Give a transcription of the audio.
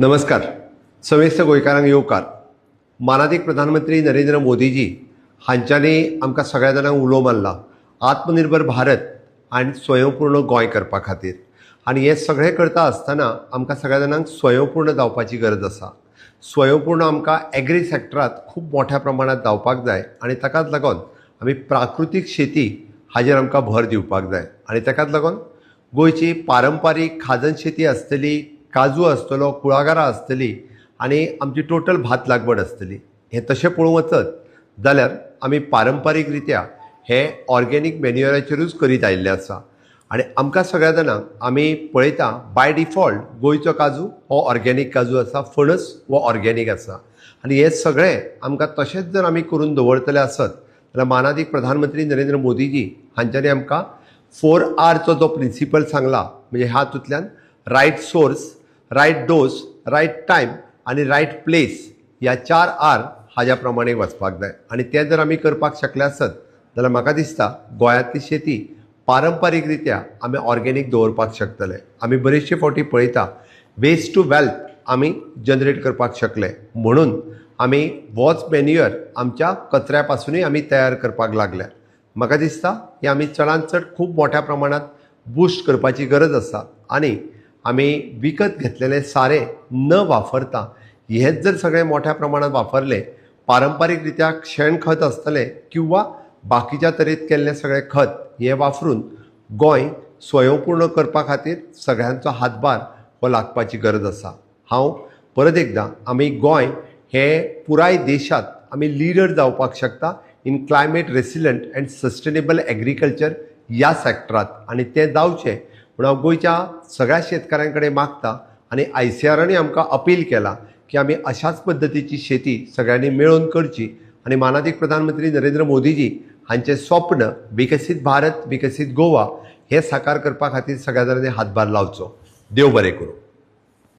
नमस्कार, समेस्त गोंयकारांक येवकार. मानादीक प्रधानमंत्री नरेंद्र मोदीजी हांच्यांनी आमकां सगळ्या जाणांक उलो मारला आत्मनिर्भर भारत आनी स्वयंपूर्ण गोंय करपा खातीर. आनी हें सगळें करता आसतना आमकां सगळ्या जाणांक स्वयंपूर्ण जावपाची गरज आसा. स्वयंपूर्ण आमकां एग्री सॅक्टरांत खूब मोठ्या प्रमाणांत जावपाक जाय आनी ताकाच लागून आमी प्राकृतीक शेती हाजेर आमकां भर दिवपाक जाय. आनी ताकाच लागून गोंयची पारंपारीक खाजन शेती आसतली, काजू आसतलो, कुळागरां आसतली आनी आमची टोटल भात लागवड आसतली. हें तशें पळोवंक वचत जाल्यार आमी पारंपारीक रित्या हे ऑर्गेनीक मॅन्युअराचेरूच करीत आयिल्ले आसा. आनी आमकां सगळ्या जाणांक आमी पळयता बाय डिफॉल्ट गोंयचो काजू हो ऑर्गेनीक काजू आसा, फणस हो ऑर्गेनीक आसा. आनी हें सगळें आमकां तशेंच जर आमी करून दवरतले आसत जाल्यार मानादीक प्रधानमंत्री नरेंद्र मोदीजी हांच्यांनी आमकां 4Rचो जो प्रिंसिपल सांगला, म्हणजे हातूंतल्यान right source, right dose, right time आनी रायट प्लेस ह्या 4 R हाज्या प्रमाणे वचपाक जाय. आनी तें जर आमी करपाक शकले आसत जाल्यार म्हाका दिसता गोंयांतली शेती पारंपारीक रित्या आमी ऑर्गेनीक दवरपाक शकतले. आमी बरेचशे फावटी पळयता वेस्ट टू वेल्थ आमी जनरेट करपाक शकले, म्हणून आमी वॉच मॅन्युअर आमच्या कचऱ्या पासुनूय आमी तयार करपाक लागल्या. म्हाका दिसता हें आमी चडांत चड खूब मोठ्या प्रमाणांत बुस्ट करपाची गरज आसा. आनी आमी विकत घेतलेलें सारें न वापरता हेंच जर सगळें मोठ्या प्रमाणांत वापरलें, पारंपारीक रित्या शेण खत आसतलें किंवा बाकीच्या तरेन केल्लें सगळें खत हें वापरून गोंय स्वयंपूर्ण करपा खातीर सगळ्यांचो हातभार हो लागपाची गरज आसा. हांव परत एकदां आमी गोंय हें पुराय देशांत आमी लिडर जावपाक शकता in climate resilient and sustainable agriculture ह्या सॅक्टरांत, आनी तें जावचें म्हूण हांव गोंयच्या सगळ्या शेतकाऱ्यां कडेन मागता. आनी ICRानूय आमकां अपील केला की आमी अशाच पद्दतीची शेती सगळ्यांनी मेळून करची आनी मानादीक प्रधानमंत्री नरेंद्र मोदीजी हांचें स्वप्न विकसीत भारत विकसीत गोवा हें साकार करपा खातीर सगळ्या जाणांनी हातभार लावचो. देव बरें करूं.